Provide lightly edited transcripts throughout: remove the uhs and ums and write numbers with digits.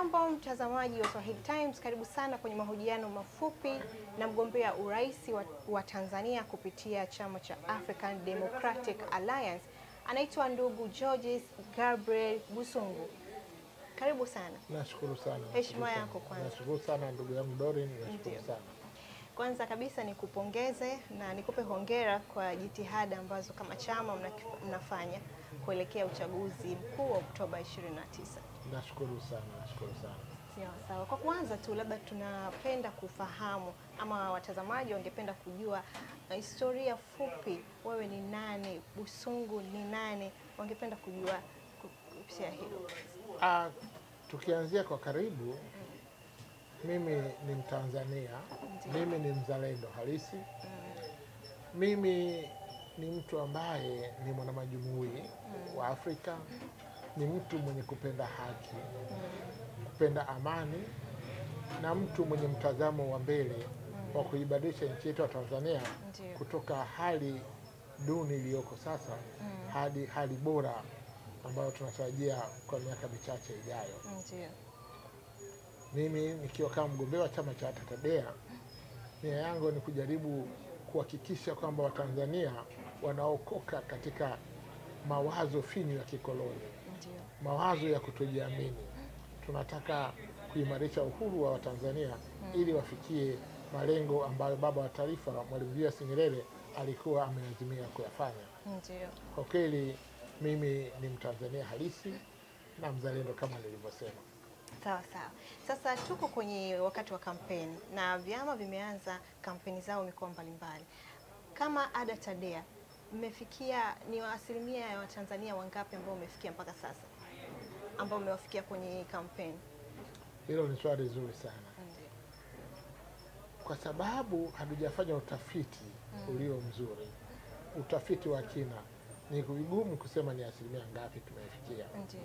Hujambo mtazamaji wa Swahili Times, karibu sana kwenye mahojiano mafupi na mgombea urais wa Tanzania kupitia chama cha African Democratic Alliance. Anaitwa ndugu Georges Gabriel Busungu. Karibu sana. Nashukuru sana. Heshima yako kwanza. Nashukuru sana ndugu yangu Doreen, nashukuru sana. Kwanza kabisa nikupongeze na nikupe hongera kwa jitihada ambazo kama chama mnafanya kuelekea uchaguzi mkuu wa Oktoba 29. Nashukuru sana, nashukuru sana. Sawa. Kwa kwanza tu labda tunapenda kufahamu ama watazamaji wangependa kujua historia fupi, wewe ni nani, Busungu ni nani, wangependa kujua kupitia hilo. Tukianzia kwa karibu, mimi ni Mtanzania, mimi ni mzalendo halisi. Mimi ni mtu ambaye ni mwanamajumui wa Afrika, ni mtu mwenye kupenda haki, kupenda amani, na mtu mwenye mtazamo wa mbele wa kuibadilisha nchi yetu ya Tanzania kutoka hali duni iliyoko sasa hadi hali bora ambayo tunatarajia kwa miaka michache ijayo. Ndiyo. Mimi nikiwa kama mgombea wa chama cha TADEA, nia yangu ni kujaribu kuhakikisha kwamba Watanzania wanaokoka katika mawazo finyu ya kikoloni, mawazo ya kutojiamini. Tunataka kuimarisha uhuru wa Watanzania ili wafikie malengo ambayo baba wa taifa Mwalimu Julius Nyerere alikuwa ameazimia kuyafanya. Ndiyo. Kwa kweli mimi ni Mtanzania halisi na mzalendo kama nilivyosema. Sawa sawa. Sasa tuko kwenye wakati wa kampeni na vyama vimeanza kampeni zao mikoa mbalimbali. Kama ADA TADEA, mmefikia ni asilimia ya Watanzania wangapi ambao umefikia mpaka sasa, ambao umewafikia kwenye kampeni? Hilo ni swali zuri sana. Ndiyo. Kwa sababu hatujafanya utafiti ulio mzuri, utafiti wa kina, ni vigumu kusema ni asilimia ngapi tumefikia. Ndiyo.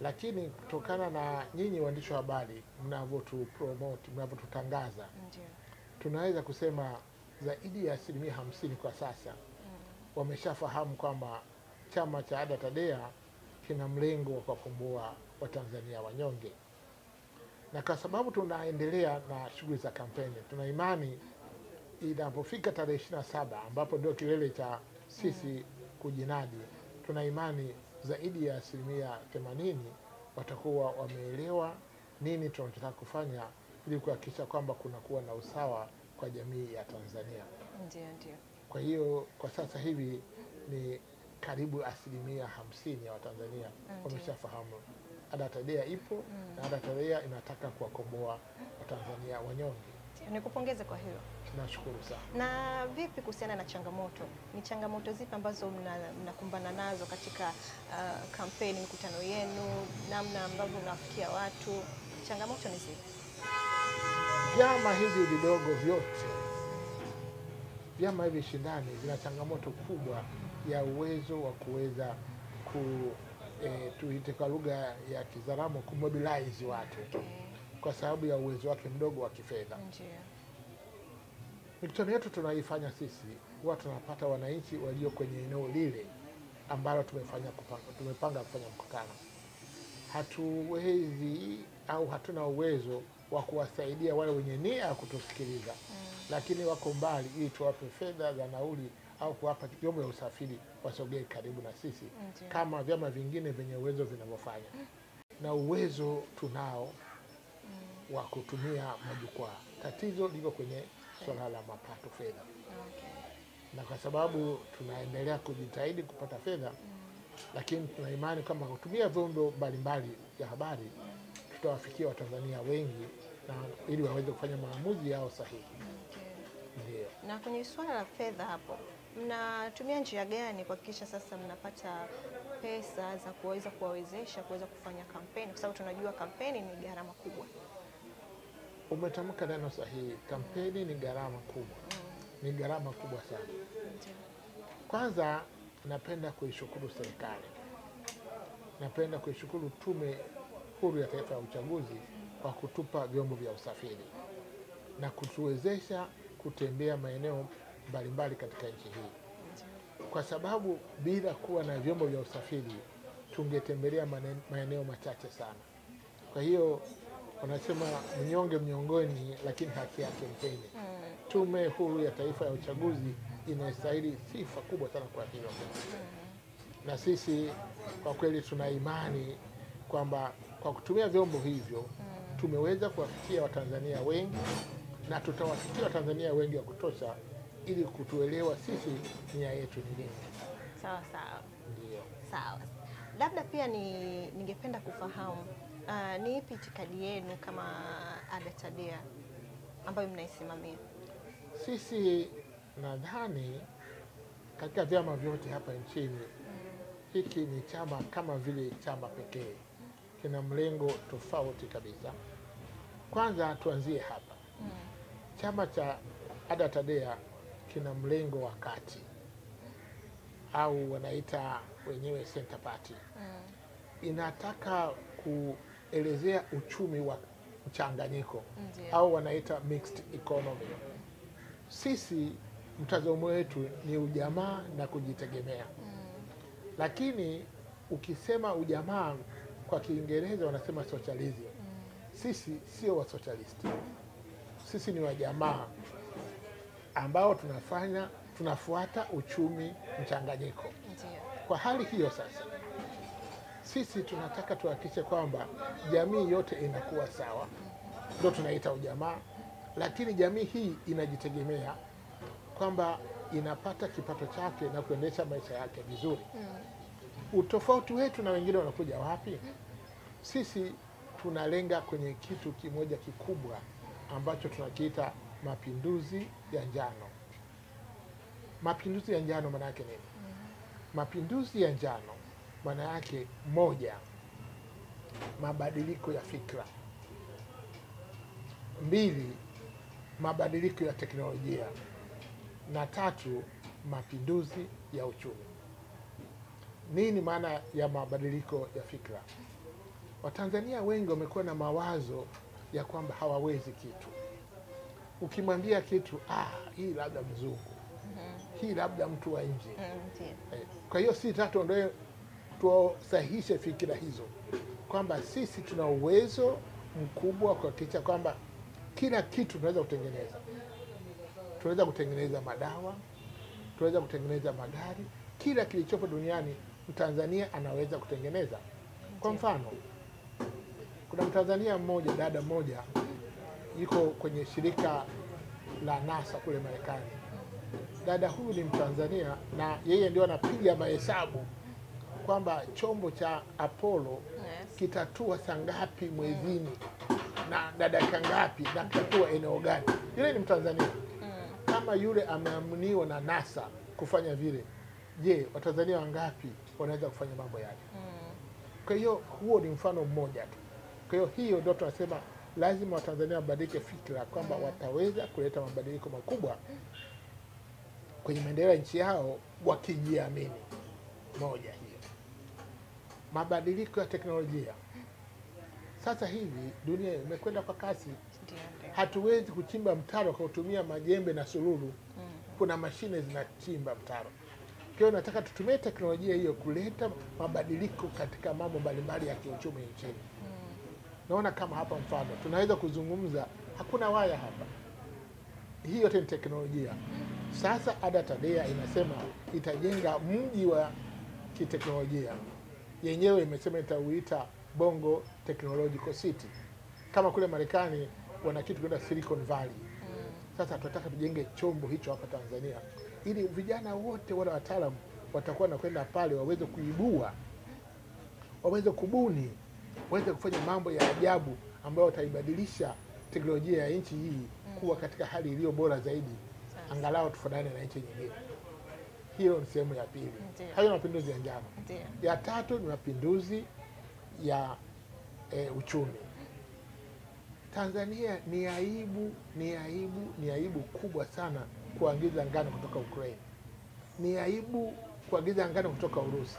Lakini kutokana na nyinyi waandishi wa habari mnavyotupromote, mnavyotutangaza, tunaweza kusema zaidi ya 50% kwa sasa wameshafahamu kwamba chama cha ADA TADEA kina mlengo wa kuwakomboa Watanzania wanyonge. Na kwa sababu tunaendelea na shughuli za kampeni, tuna imani inapofika tarehe 27 ambapo ndio kilele cha sisi kujinadi, tuna imani zaidi ya 80% watakuwa wameelewa nini tunachotaka kufanya ili kuhakikisha kwamba kunakuwa na usawa kwa jamii ya Tanzania. Ndiyo, ndiyo. Kwa hiyo kwa sasa hivi ni karibu 50% ya Watanzania wameshafahamu ADA TADEA ipo na ADA TADEA inataka kuwakomboa Watanzania wanyonge. Nikupongeze kwa hilo. Nashukuru sana. Na vipi kuhusiana na changamoto? Ni changamoto zipi ambazo mnakumbana nazo katika kampeni, mikutano yenu, namna ambavyo mnawafikia watu? Changamoto ni zipi? Vyama hivi vidogo vyote, vyama hivi shindani vina changamoto kubwa ya uwezo wa kuweza tuite kwa lugha ya Kizaramo kumobilize watu kwa sababu ya uwezo wake mdogo wa kifedha. Mikutano yetu tunaifanya sisi, huwa tunapata wananchi walio kwenye eneo lile ambalo tumepanga kufanya mkutano. Hatuwezi au hatuna uwezo wa kuwasaidia wale wenye nia ya kutusikiliza, lakini wako mbali, ili tuwape fedha za nauli au kuwapa vyombo vya usafiri wasogee karibu na sisi kama vyama vingine vyenye uwezo vinavyofanya. Na uwezo tunao wa kutumia majukwaa. Tatizo liko kwenye swala la mapato fedha. Na kwa sababu tunaendelea kujitahidi kupata fedha, lakini tuna imani kama kutumia vyombo mbalimbali vya habari tutawafikia Watanzania wengi na ili waweze kufanya maamuzi yao sahihi. Ndiyo. Na kwenye swala la fedha hapo, mnatumia njia gani kuhakikisha sasa mnapata pesa za kuweza kuwawezesha kuweza kufanya kampeni, kwa sababu tunajua kampeni ni gharama kubwa? Umetamka neno sahihi, kampeni ni gharama kubwa. Ni gharama kubwa sana. Kwanza napenda kuishukuru serikali. Napenda kuishukuru Tume Huru ya Taifa ya Uchaguzi kwa kutupa vyombo vya usafiri na kutuwezesha kutembea maeneo mbalimbali katika nchi hii. Kwa sababu bila kuwa na vyombo vya usafiri tungetembelea maeneo machache sana. Kwa hiyo Wanasema mnyonge mnyongoni, lakini haki yake mpeni. Tume Huru ya Taifa ya Uchaguzi inastahili sifa kubwa sana kwa hilo. Na sisi kwa kweli tuna imani kwamba kwa kutumia vyombo hivyo tumeweza kuwafikia Watanzania wengi na tutawafikia Watanzania wengi wa kutosha ili kutuelewa sisi nia yetu ni nini. Sawa sawa. Ndio. Sawa. Labda pia ningependa kufahamu ni ipi itikadi yenu kama ADA TADEA ambayo mnaisimamia? Sisi nadhani katika vyama vyote hapa nchini hiki ni chama kama vile chama pekee kina mlengo tofauti kabisa. Kwanza tuanzie hapa. Chama cha ADA TADEA kina mlengo wa kati au wanaita wenyewe center party. Inataka kuelezea uchumi wa mchanganyiko au wanaita mixed economy. Sisi mtazamo wetu ni ujamaa na kujitegemea. Lakini ukisema ujamaa kwa Kiingereza wanasema socialism. Sisi sio wa socialist. Sisi ni wajamaa ambao tunafuata uchumi mchanganyiko. Kwa hali hiyo sasa, sisi tunataka tuhakikishe kwamba jamii yote inakuwa sawa. Ndio tunaita ujamaa. Lakini jamii hii inajitegemea kwamba inapata kipato chake na kuendesha maisha yake vizuri. Utofauti wetu na wengine wanakuja wapi? Sisi tunalenga kwenye kitu kimoja kikubwa ambacho tunakiita mapinduzi ya njano. Mapinduzi ya njano maana yake nini? Mapinduzi ya njano maana yake moja, mabadiliko ya fikra. 2, mabadiliko ya teknolojia. Na 3, mapinduzi ya uchumi. Nini maana ya mabadiliko ya fikra? Watanzania wengi wamekuwa na mawazo ya kwamba hawawezi kitu. Ukimwambia kitu, hii labda mzungu, hii labda mtu wa nje. Kwa hiyo sisi tuondoe, tusahihishe fikra hizo kwamba sisi tuna uwezo mkubwa kuhakikisha kwamba kila kitu tunaweza kutengeneza. Tunaweza kutengeneza madawa, tunaweza kutengeneza magari, kila kilichopo duniani Mtanzania anaweza kutengeneza. Kwa mfano, kuna Mtanzania mmoja, dada mmoja yuko kwenye shirika la NASA kule Marekani. Dada huyu ni Mtanzania na yeye ndio anapiga mahesabu kwamba chombo cha Apollo kitatua saa ngapi mwezini na dakika ngapi na kitatua eneo gani. Yule ni Mtanzania. Kama yule ameaminiwa na NASA kufanya vile, je, Watanzania wangapi wanaweza kufanya mambo yale? Kwa hiyo huo ni mfano mmoja tu. Kwa hiyo hiyo ndio tunasema lazima Watanzania wabadilike fikra kwamba wataweza kuleta mabadiliko makubwa kwenye maendeleo ya nchi yao wakijiamini. Moja hiyo. Mabadiliko ya teknolojia. Sasa hivi dunia imekwenda kwa kasi. Hatuwezi kuchimba mtaro kwa kutumia majembe na sululu. Kuna mashine zinachimba mtaro. Kwa hiyo nataka tutumie teknolojia hiyo kuleta mabadiliko katika mambo mbalimbali ya kiuchumi nchini. Naona kama hapa mfano tunaweza kuzungumza, hakuna waya hapa. Hii yote ni teknolojia. Sasa ADA TADEA inasema itajenga mji wa kiteknolojia. Yenyewe imesema itauita Bongo Technological City. Kama kule Marekani wana kitu kwenda Silicon Valley. Sasa tunataka tujenge chombo hicho hapa Tanzania ili vijana wote wale wataalamu watakuwa nakwenda pale waweze kuibua, waweze kubuni, waweze kufanya mambo ya ajabu ambayo wataibadilisha teknolojia ya nchi hii kuwa katika hali iliyo bora zaidi, angalau tufanane na nchi nyingine. Hiyo ni sehemu ya pili. Hayo mapinduzi ya njano. Ya tatu ni mapinduzi ya uchumi. Tanzania ni aibu, ni aibu, ni aibu kubwa sana kuagiza ngano kutoka Ukraine. Ni aibu kuagiza ngano kutoka Urusi.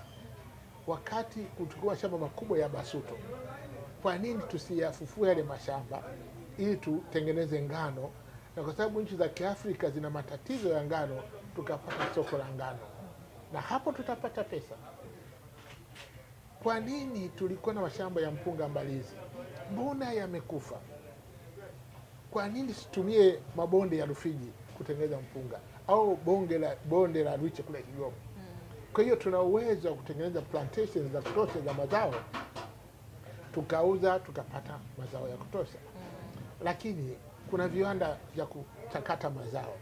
Wakati kuchukua mashamba makubwa ya Basuto. Kwa nini tusiyafufue yale mashamba ili tutengeneze ngano? Na kwa sababu nchi za Kiafrika zina matatizo ya ngano, tukapata soko la ngano. Na hapo tutapata pesa. Kwa nini tulikuwa na mashamba ya mpunga Mbalizi? Mbona yamekufa? Kwa nini situmie mabonde ya Rufiji kutengeneza mpunga au bonde la Ruiche kule Kigoma? Kwa hiyo tuna uwezo wa kutengeneza plantations za kutosha za mazao, tukauza tukapata mazao ya kutosha. Lakini kuna viwanda vya kuchakata mazao,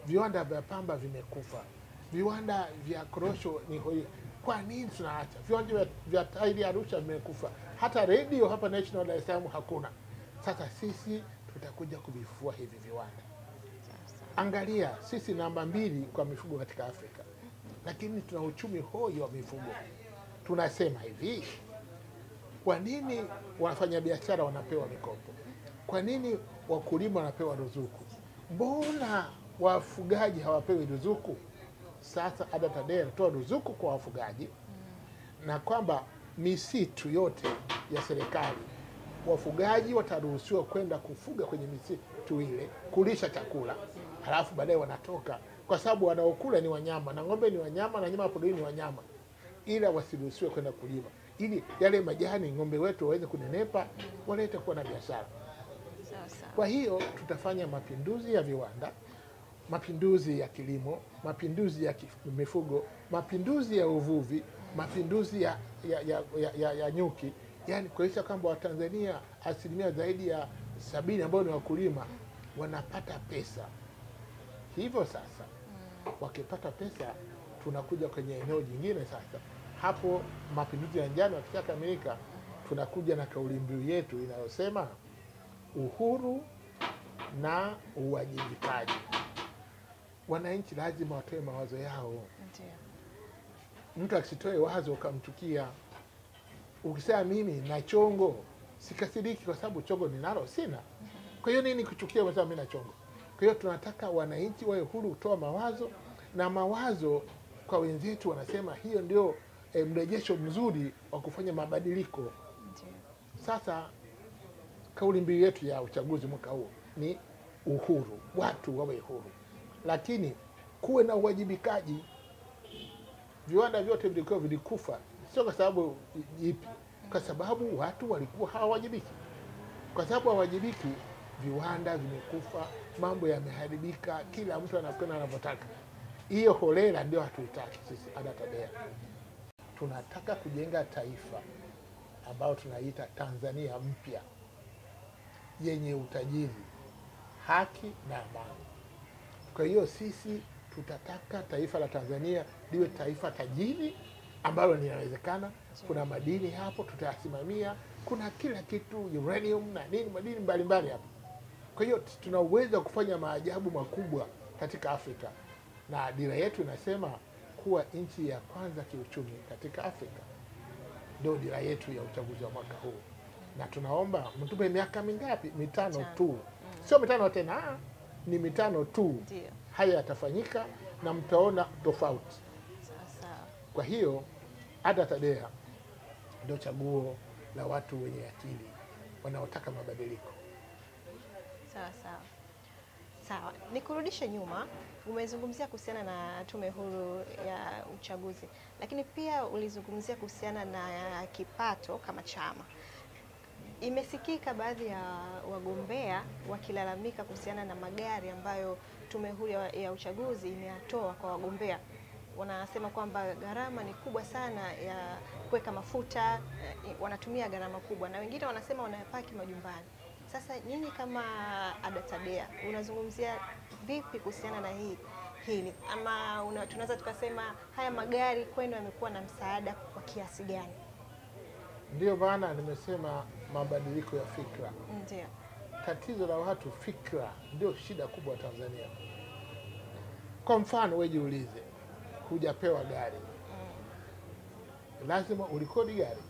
viwanda vya pamba vimekufa, viwanda vya korosho ni hoi. Kwa nini tunaacha? Viwanda vya tairi Arusha vimekufa, hata radio hapa National Dar es Salaam hakuna. Sasa sisi tutakuja kuvifufua hivi viwanda. Angalia, sisi namba 2 kwa mifugo katika Afrika, lakini tuna uchumi hoi wa mifugo. Tunasema hivi, kwa nini wafanyabiashara wanapewa mikopo? Kwa nini wakulima wanapewa ruzuku? Mbona wafugaji hawapewi ruzuku? Sasa ADA TADEA inatoa ruzuku kwa wafugaji, na kwamba misitu yote ya serikali wafugaji wataruhusiwa kwenda kufuga kwenye misitu ile, kulisha chakula, halafu baadaye wanatoka, kwa sababu wanaokula ni wanyama, na ng'ombe ni wanyama, na nyama porini ni wanyama, ila wasiruhusiwe kwenda kulima, ili yale majani ng'ombe wetu waweze kunenepa, walete kuwa na biashara. Kwa hiyo tutafanya mapinduzi ya viwanda, mapinduzi ya kilimo, mapinduzi ya mifugo, mapinduzi ya uvuvi, mapinduzi ya nyuki. Yani kuhakikisha kwamba Watanzania asilimia zaidi ya 70 ambao ni wakulima wanapata pesa. Hivyo sasa wakipata pesa, tunakuja kwenye eneo jingine sasa. Hapo mapinduzi ya njano yakishakamilika, tunakuja na kauli mbiu yetu inayosema uhuru na uwajibikaji. Wananchi lazima watoe mawazo yao. Ndiyo. Mtu akisitoe wazo ukamchukia. Ukisema mimi na chongo, sikasiriki kwa sababu chongo ninalo sina. Kwa hiyo nini kuchukia kwa sababu mimi na chongo? Kwa hiyo tunataka wananchi wawe huru kutoa mawazo, na mawazo kwa wenzetu wanasema hiyo ndio mrejesho mzuri wa kufanya mabadiliko. Ndiyo. Sasa kauli mbiu yetu ya uchaguzi mwaka huu ni uhuru, watu wawe huru, lakini kuwe na uwajibikaji. Viwanda vyote vilikuwa vilikufa, sio kwa sababu ipi, kwa sababu watu walikuwa hawawajibiki. Kwa sababu hawajibiki, viwanda vimekufa, mambo yameharibika, kila mtu anakwenda anavyotaka. Hiyo holela ndio hatuitaki sisi ADA TADEA. Tunataka kujenga taifa ambalo tunaita Tanzania mpya, yenye utajiri, haki na amani. Kwa hiyo sisi tutataka taifa la Tanzania liwe taifa tajiri ambalo linawezekana. Kuna madini hapo tutayasimamia, kuna kila kitu, uranium na nini, madini mbalimbali hapo. Kwa hiyo tuna uwezo kufanya maajabu makubwa katika Afrika, na dira yetu inasema kuwa nchi ya kwanza kiuchumi katika Afrika. Ndio dira yetu ya uchaguzi wa mwaka huu. Na tunaomba mtupe miaka mingapi? 5 tu. Sio 5 tena, ni 5 tu. Ndiyo. Haya yatafanyika na mtaona tofauti. Sasa. Kwa hiyo ADA TADEA ndio chaguo la watu wenye akili wanaotaka mabadiliko. Sawa sawa. Sawa, nikurudishe nyuma. Umezungumzia kuhusiana na Tume Huru ya Uchaguzi, lakini pia ulizungumzia kuhusiana na kipato kama chama. Imesikika baadhi ya wagombea wakilalamika kuhusiana na magari ambayo Tume Huru ya Uchaguzi imeyatoa kwa wagombea. Wanasema kwamba gharama ni kubwa sana ya kuweka mafuta, wanatumia gharama kubwa, na wengine wanasema wanayapaki majumbani. Sasa nyinyi kama ADA TADEA unazungumzia vipi kuhusiana na hili? Ama tunaweza tukasema haya magari kwenu yamekuwa na msaada kwa kiasi gani? Ndio maana nimesema mabadiliko ya fikra. Ndio. Tatizo la watu fikra ndio shida kubwa Tanzania. Kwa mfano wewe jiulize, hujapewa gari. Lazima ulikodi gari.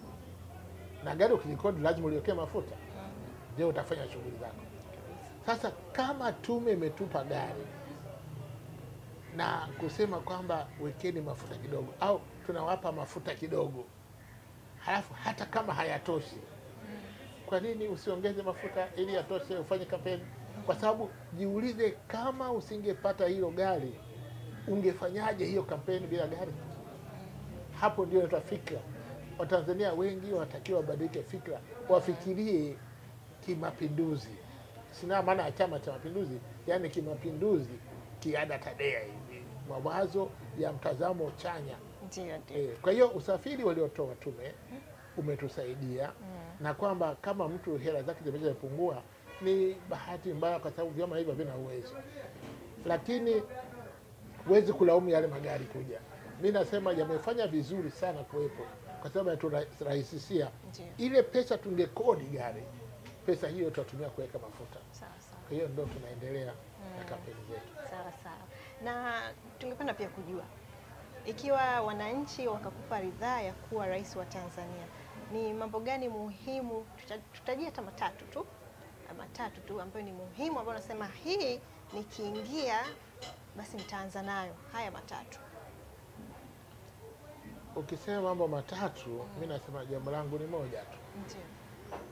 Na gari ukilikodi lazima uliwekee mafuta. Ndio utafanya shughuli zako. Sasa kama tume imetupa gari na kusema kwamba wekeni mafuta kidogo au tunawapa mafuta kidogo, halafu hata kama hayatoshi, kwa nini usiongeze mafuta ili yatoshe ufanye kampeni? Kwa sababu jiulize, kama usingepata hilo gari ungefanyaje hiyo kampeni bila gari? Hapo ndio inaitwa fikra. Watanzania wengi wanatakiwa wabadilike fikra, wafikirie kimapinduzi. Sina maana ya Chama cha Mapinduzi, yani kimapinduzi, kiada TADEA hivi, mawazo ya mtazamo chanya. Ndio, ndio. Kwa hiyo usafiri waliotoa tume umetusaidia, na kwamba kama mtu hela zake zimeshapungua ni bahati mbaya, kwa sababu vyama hivyo havina uwezo. Lakini huwezi kulaumu yale magari kuja. Mimi nasema yamefanya vizuri sana kuwepo, kwa sababu yaturahisishia. Ile pesa tungekodi gari, pesa hiyo tutatumia kuweka mafuta. Sawa sawa. Kwa hiyo ndio tunaendelea na kampeni zetu. Sawa sawa. Na tungependa pia kujua, ikiwa wananchi wakakupa ridhaa ya kuwa rais wa Tanzania, ni mambo gani muhimu, tutajia hata matatu tu ambayo ni muhimu, ambayo nasema hii nikiingia basi nitaanza nayo, haya matatu? Ukisema mambo matatu, mimi nasema jambo langu ni moja tu. Ndio.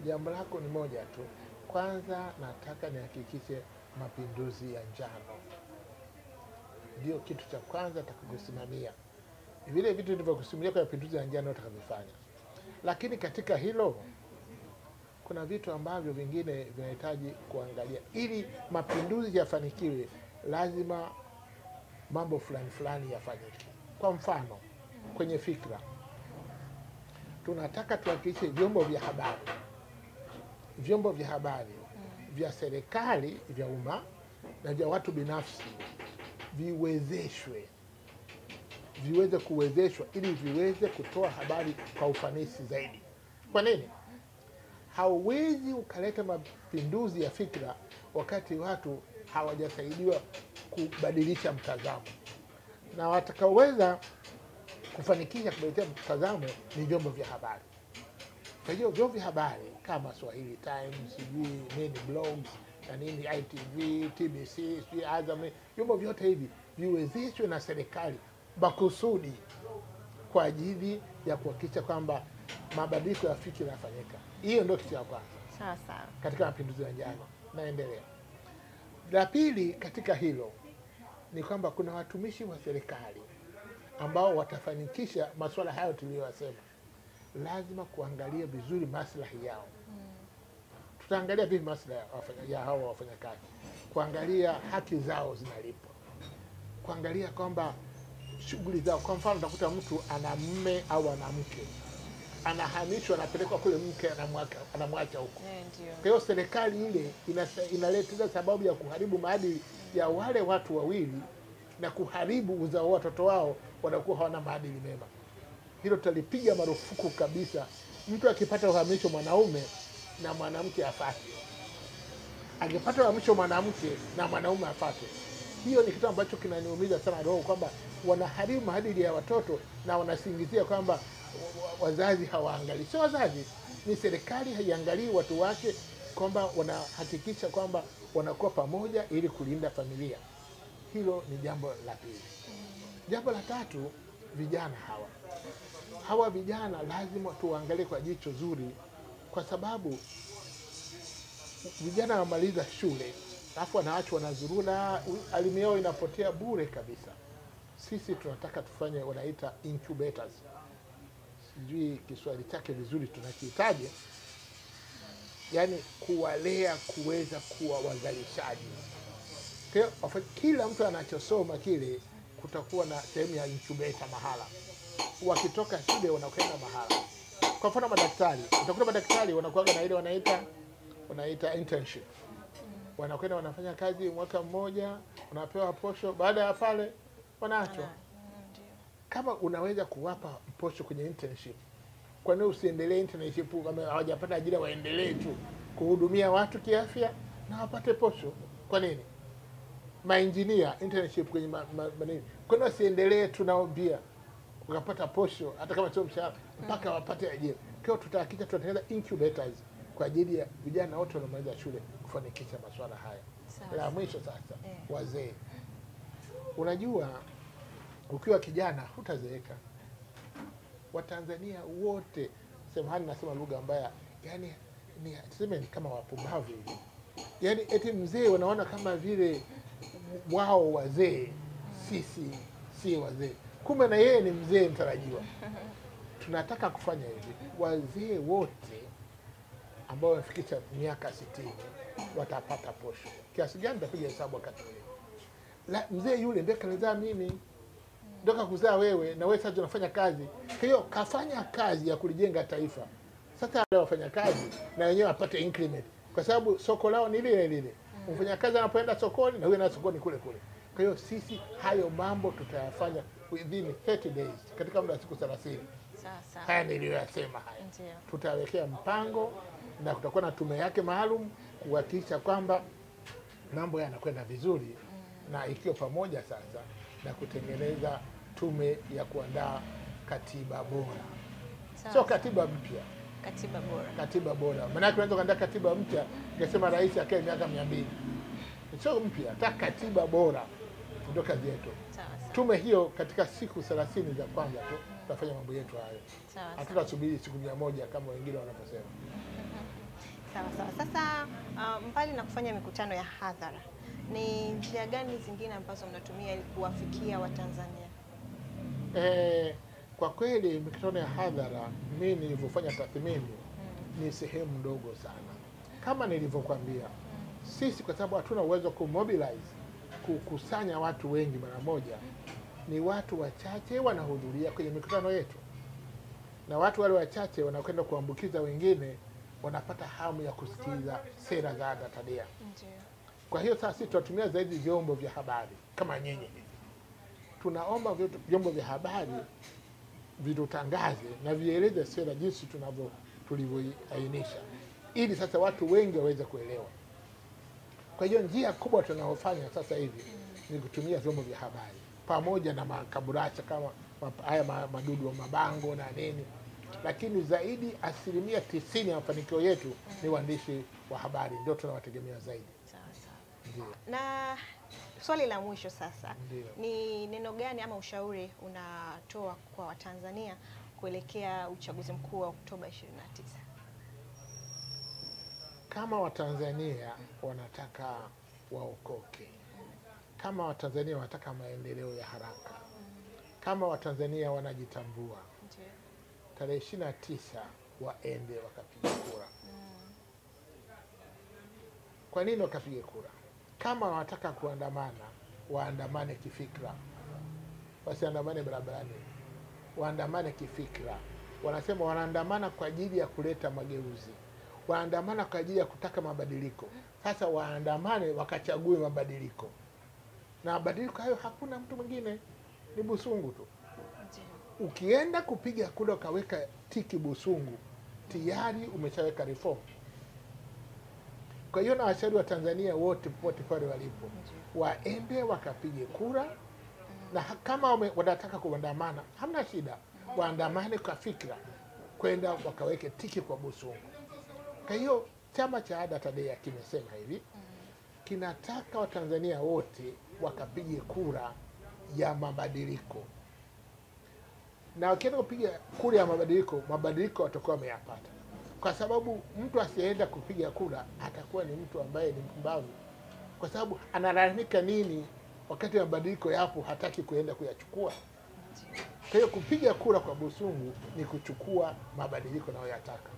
Jambo lako ni moja tu. Kwanza nataka nihakikishe mapinduzi ya njano. Ndio kitu cha kwanza nitakachosimamia. Vile vitu nilivyokusimulia kwa mapinduzi ya njano nitakavifanya. Lakini katika hilo kuna vitu ambavyo vingine vinahitaji kuangalia. Ili mapinduzi yafanikiwe lazima mambo fulani fulani yafanyike. Kwa mfano, kwenye fikra tunataka tuhakikishe vyombo vya habari vya serikali, vya umma na vya watu binafsi viwezeshwe, viweze kuwezeshwa ili viweze kutoa habari kwa ufanisi zaidi. Kwa nini? Hauwezi ukaleta mapinduzi ya fikra wakati watu hawajasaidiwa kubadilisha mtazamo. Na watakaoweza kufanikisha kubadilisha mtazamo ni vyombo vya habari. Kwa hiyo vyombo vya habari kama Swahili Times, sijui nini blogs na nini, ITV, TBC, sijui Azam, vyombo vyote hivi viwezeshwe na serikali makusudi kwa ajili ya kuhakikisha kwamba mabadiliko ya fikra yanafanyika. Hiyo ndio kitu cha kwanza. Sawa sawa. Katika mapinduzi ya njano naendelea. La pili katika hilo ni kwamba kuna watumishi wa serikali ambao watafanikisha masuala hayo tuliyosema. Lazima kuangalia vizuri maslahi yao. Tutaangalia vipi maslahi ya hao wafanyakazi, kuangalia haki zao zinalipwa, kuangalia kwamba shughuli zao. Kwa mfano utakuta mtu ana mume au ana mke, anahamishwa anapelekwa kule, mke anamwacha huko. Kwa hiyo serikali ile inaleta sababu ya kuharibu maadili ya wale watu wawili na kuharibu uzao wa watoto wao, wanakuwa hawana maadili mema. Hilo tutalipiga marufuku kabisa. Mtu akipata uhamisho mwanaume na mwanamke afate, akipata uhamisho mwanamke na mwanaume afate. Hiyo ni kitu ambacho kinaniumiza sana roho, kwamba wanaharibu maadili ya watoto na wanasingizia kwamba wazazi hawaangalii. Sio wazazi, ni serikali haiangalii watu wake, kwamba wanahakikisha kwamba wanakuwa pamoja ili kulinda familia. Hilo ni jambo la pili. Jambo la tatu, vijana hawa. Hawa vijana lazima tuangalie kwa jicho zuri, kwa sababu vijana wamaliza shule alafu wanaachwa wanazurura, elimu yao inapotea bure kabisa. Sisi tunataka tufanye wanaita incubators. Sijui Kiswahili chake vizuri tunakihitaji. Yaani kuwalea kuweza kuwa wazalishaji. Kwa kila mtu anachosoma kile kutakuwa na sehemu ya incubator mahala. Wakitoka shule wanakwenda mahala. Kwa mfano madaktari, utakuta madaktari wanakuwa na ile wanaita internship. Wanakwenda wanafanya kazi mwaka mmoja, wanapewa posho, baada ya pale wanaachwa. Kama unaweza kuwapa posho kwenye internship, kwa nini usiendelee internship? Kama hawajapata ajira waendelee tu kuhudumia watu kiafya na wapate posho. Kwa nini? Maengineer internship kwenye nini? Kwa nini wasiendelee tu nao pia wakapata posho hata kama sio mshahara mpaka wapate ajira? Kwa hiyo tutahakikisha tunatengeneza incubators kwa ajili ya vijana wote wanaomaliza shule kufanikisha masuala haya. La mwisho sasa, wazee. Unajua ukiwa kijana hutazeeka. Watanzania wote, samahani nasema lugha mbaya, yani ni tuseme ni kama wapumbavu hivi. Yani eti mzee wanaona kama vile wao wazee, sisi si wazee. Kumbe na yeye ni mzee mtarajiwa. Tunataka kufanya hivi, wazee wote ambao wamefikisha miaka 60 watapata posho. Kiasi gani tapiga hesabu wakati ule. Mzee yule ndiye kanizaa mimi, ndio kakuzaa wewe, na wewe sasa unafanya kazi. Kwa hiyo kafanya kazi ya kulijenga taifa. Sasa wale wafanyakazi na wenyewe wapate increment, kwa sababu soko lao ni lile lile. Mfanyakazi anapoenda sokoni na huyo na sokoni kule kule. Kwa hiyo sisi hayo mambo tutayafanya within 30 days, katika muda wa siku 30. Sasa haya niliyoyasema haya tutawekea mpango na kutakuwa na tume yake maalum kuhakikisha kwamba mambo yanakwenda vizuri, na ikiwa pamoja sasa na kutengeneza tume ya kuandaa katiba bora. Sio katiba mpya, katiba bora. Katiba bora. Maana unaweza kuandaa katiba mpya ukasema rais akae miaka 200. Sio mpya, hata katiba bora ndio kazi yetu. Tume hiyo katika siku 30 za kwanza tu tutafanya mambo yetu hayo. Hatutasubiri siku 100 kama wengine wanaposema. Sawa sawa. Sasa mbali na kufanya mikutano ya hadhara, ni njia gani zingine ambazo mnatumia ili kuwafikia Watanzania? Kwa kweli mikutano ya hadhara, mimi nilivyofanya tathmini, ni sehemu ndogo sana. Kama nilivyokuambia, sisi kwa sababu hatuna uwezo kumobilize, kukusanya watu wengi mara moja, ni watu wachache wanahudhuria kwenye mikutano yetu. Na watu wale wachache wanakwenda kuambukiza wengine, wanapata hamu ya kusikiliza sera za ADA TADEA. Kwa hiyo sasa sisi tunatumia zaidi vyombo vya habari kama nyinyi hivi. Tunaomba vyombo vya habari vitutangaze na vieleze sera jinsi tulivyoainisha, ili sasa watu wengi waweze kuelewa. Kwa hiyo njia kubwa tunayofanya sasa hivi ni kutumia vyombo vya habari pamoja na makaburasha kama haya madudu wa mabango na nini, lakini zaidi 90% ya mafanikio yetu ni waandishi wa habari, ndio tunawategemea zaidi. Sawa sawa. Na swali la mwisho sasa, ni neno gani ama ushauri unatoa kwa Watanzania kuelekea uchaguzi mkuu wa Oktoba 29? Kama Watanzania wanataka waokoke, kama Watanzania wanataka maendeleo ya haraka, kama Watanzania wanajitambua, tarehe 29 waende wakapiga kura. Kwa nini wakapiga kura? Kama wanataka kuandamana, waandamane kifikra. Wasiandamane barabarani, waandamane kifikra. Wanasema wanaandamana kwa ajili ya kuleta mageuzi, waandamana kwa ajili ya kutaka mabadiliko. Sasa waandamane wakachague mabadiliko. Na mabadiliko hayo hakuna mtu mwingine, ni Busungu tu. Ukienda kupiga kura ukaweka tiki Busungu, tayari umeshaweka reform. Kwa hiyo na washauri wa Tanzania wote popote pale walipo, waende wakapige kura, na kama wanataka kuandamana hamna shida, waandamane kwa fikra, kwenda wakaweke tiki kwa Busungu. Kwa hiyo chama cha ADA TADEA kimesema hivi, kinataka Watanzania wote wakapige kura ya mabadiliko. Na wakienda kupiga kura ya mabadiliko, mabadiliko watakuwa wameyapata. Kwa sababu mtu asienda kupiga kura atakuwa ni mtu ambaye ni mpumbavu. Kwa sababu analalamika nini wakati mabadiliko yapo hataki kuenda kuyachukua? Kwa hiyo kupiga kura kwa Busungu ni kuchukua mabadiliko nayoyataka.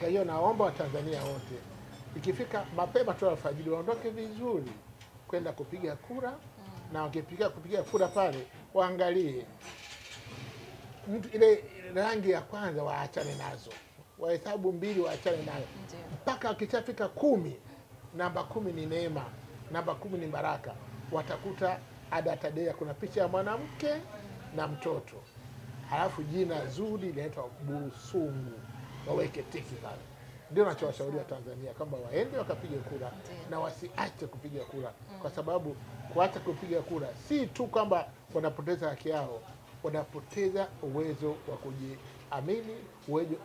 Kwa hiyo naomba Watanzania wote ikifika mapema tu alfajiri waondoke vizuri kwenda kupiga kura, na wakipiga kupiga kura pale waangalie mtu ile rangi ya kwanza waachane nazo, wahesabu 2 waachane nayo, mpaka wakishafika 10, namba 10 ni neema, namba 10 ni baraka, watakuta ADA TADEA kuna picha ya mwanamke na mtoto, halafu jina zuri linaitwa Busungu, waweke tiki pale. Ndio nachowashauri wa Tanzania kwamba waende wakapige kura na wasiache kupiga kura, kwa sababu kuacha kupiga kura si tu kwamba wanapoteza haki yao, wanapoteza uwezo wa kujiamini,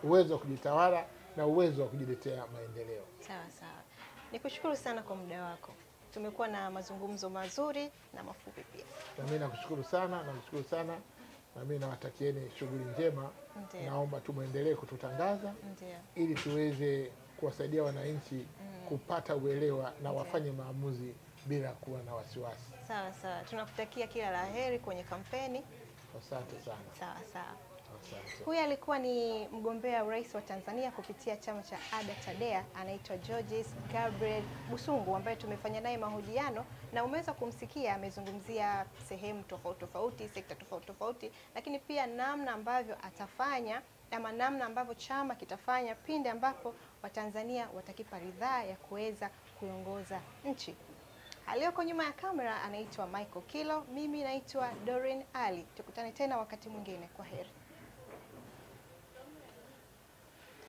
uwezo wa kujitawala na uwezo wa kujiletea maendeleo. Sawa sawa. Nikushukuru sana kwa muda wako. Tumekuwa na mazungumzo mazuri na mafupi pia. Na mimi nakushukuru sana, nakushukuru sana. Na mimi nawatakieni shughuli njema. Ndiyo. Naomba tumuendelee kututangaza ili tuweze kuwasaidia wananchi kupata uelewa na wafanye maamuzi bila kuwa na wasiwasi. Sawa sawa. Tunakutakia kila la heri kwenye kampeni. Asante sana. Sawa sawa. Asante. Huyu alikuwa ni mgombea urais wa Tanzania kupitia chama cha ADA TADEA, anaitwa Georges Gabriel Busungu ambaye tumefanya naye mahojiano na umeweza kumsikia amezungumzia sehemu tofauti tofauti, sekta tofauti tofauti, lakini pia namna ambavyo atafanya ama namna ambavyo chama kitafanya pindi ambapo Watanzania watakipa ridhaa ya kuweza kuiongoza nchi. Aliyoko nyuma ya kamera anaitwa Michael Kilo, mimi naitwa Doreen Ali. Tukutane tena wakati mwingine. Kwa heri.